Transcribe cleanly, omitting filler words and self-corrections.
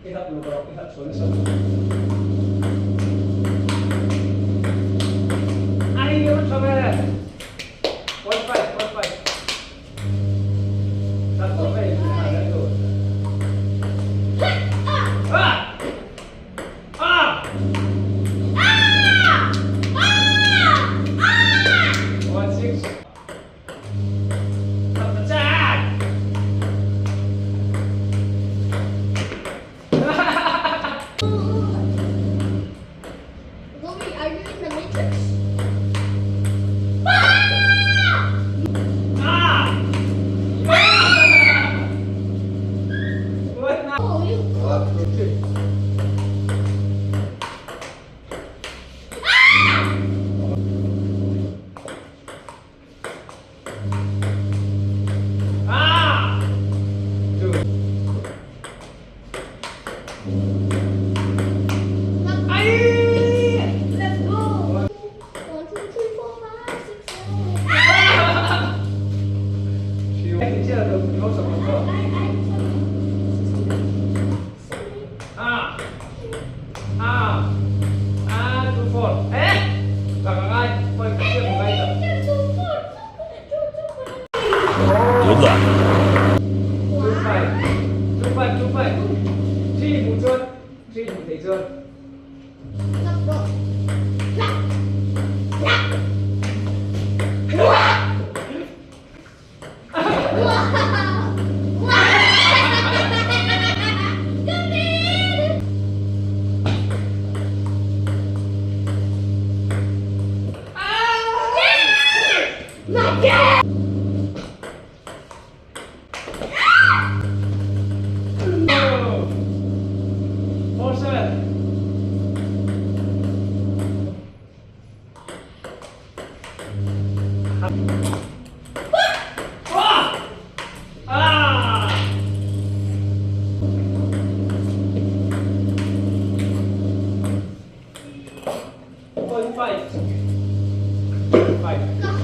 I hlap uluk rawh, i hlap sual nasa lutuk. Ai, a va tha ve! 0.5, 0.5. Hlap rawh hei, tih hna tur. Ah! Ah! 1 6. Gobi, are you in the Matrix? Oh, you cooked. Let's go. 1, 2, 3, 4, 5, 6, 7. Good luck. 2 5 2 5 2 5 3 hmuh chuan 3 hmuh theih chuan. 4 7. Ah! 0.5. 5.